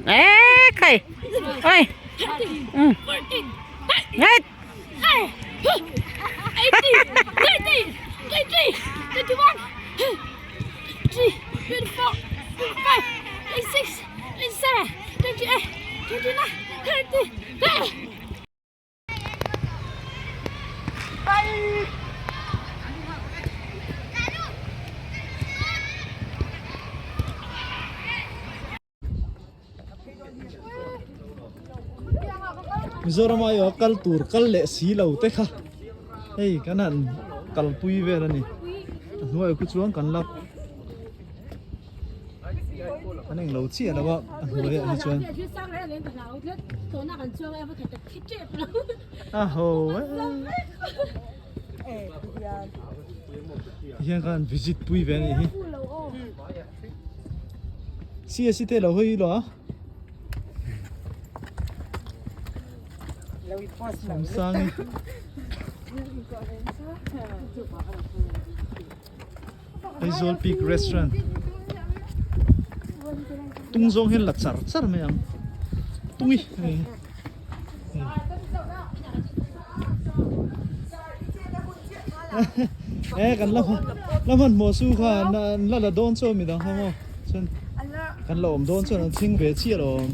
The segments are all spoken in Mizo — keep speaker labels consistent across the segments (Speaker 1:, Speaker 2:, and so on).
Speaker 1: Eh khai. Oi. Ngay.
Speaker 2: Mizoram aiawh a kal tur kal leh si lo te kha hei kan han kalpui vel a ni a hnuaiah khu chuan kan la an englo chiah lo a a hnuaiah hi chuan a ho hian khan visit pui ve a nih hi. CSC te lo hawi lo a. Sawmsangi. Aizawl Peak Restaurant. Tung zawng hian la char char mai ang. Tungi. Eh kan la la hman hmuh su kha an la la dawn chuan midang kha maw chuan kan la awm dawn chuan an chhing ve chiah lo awm.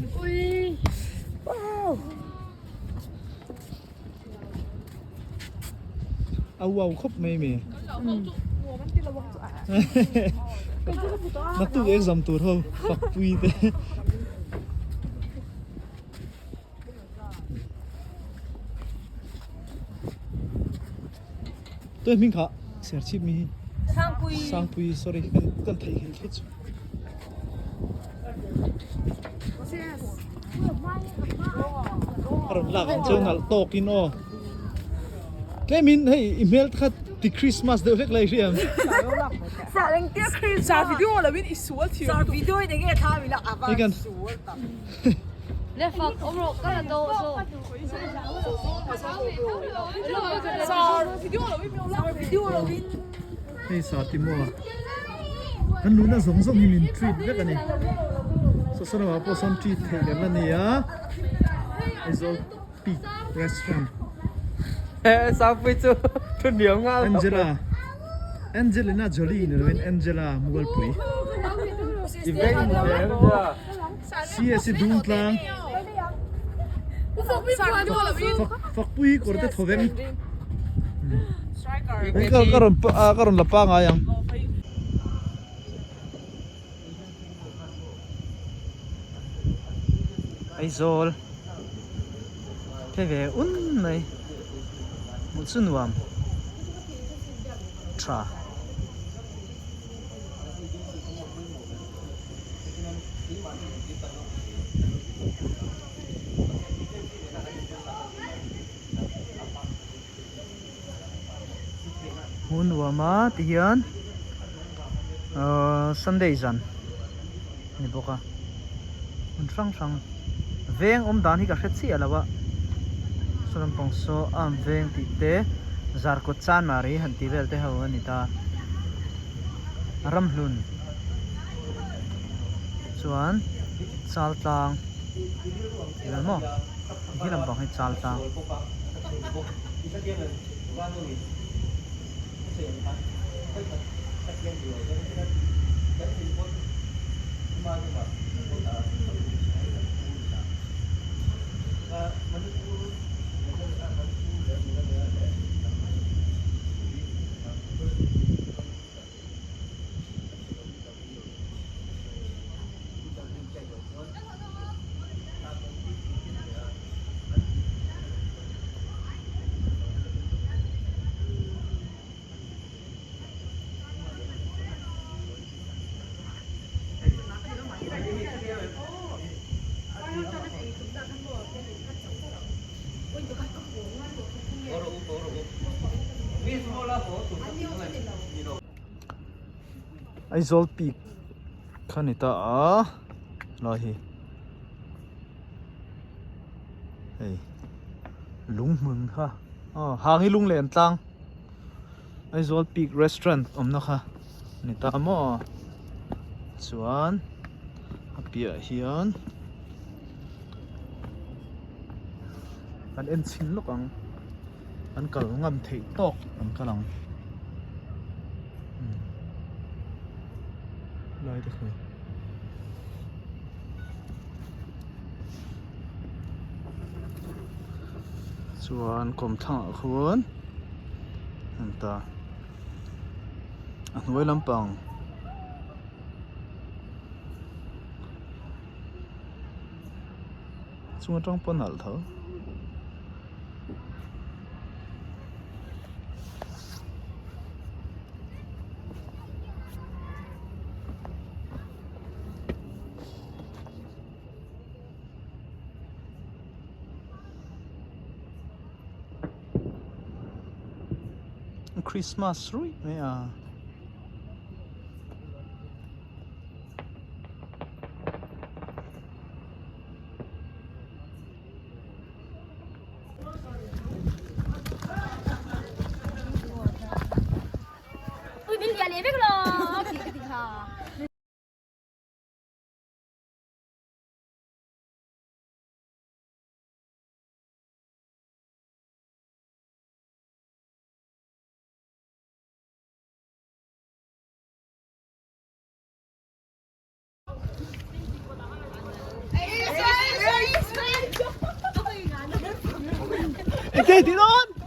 Speaker 2: A uau khawp mai mi. Naktuk exam tur ho fakpui te. Tôi hming kha Serchhip mi hi
Speaker 3: Sangpui
Speaker 2: Sangpui sorry kan kan theih hi thut chu A rawn lak ang chu nalh tawk in aw Tlemin hei i hmel kha ti Christmas deuh hlek lai hriam
Speaker 3: Sa video lo in i sual thiam Sa video in enge thla mi la
Speaker 2: Hei kan Hei sa ti maw kan luhna zawng zawng hi min treat vek a ni saw saw lamah pawh sawn treat theih lem a ni a Aizawl Peak Restaurant Angela Angelina Jolie ni lovin Angela Mualpui. CSC Dungtlang Fakpui kawr te thaw veng ka rawn ka rawn la pangai ang.
Speaker 4: Aizawl phei ve un mai hmuh chu nuam tha. Hmuh nuam a ti hian ahh sunday zan a ni bawk a hmun hrang hrang veng awm dan hi ka hre chiah lo a saw lampang saw arm veng tih te zarkawt chanmari han tih vel te ho a ni ta. Ramhlun chuan chal tlang tih vel maw ti hi lampang hi chal tlang.
Speaker 2: Aizawl peak kha ni ta a lai hi hei lung hmun kha aw hang hi lung len tlang.
Speaker 4: Aizawl Peak Restaurant awmna kha a ni ta maw chuan a piah hian kan en chhin lawk ang an kal ngam theih tawk an kal ang lai te khi. Chuan kawmthlangah khuan an ta a hnuai lampang chung atang pawn alh tho. Christmas ruih mai a. Eng te ti dawn?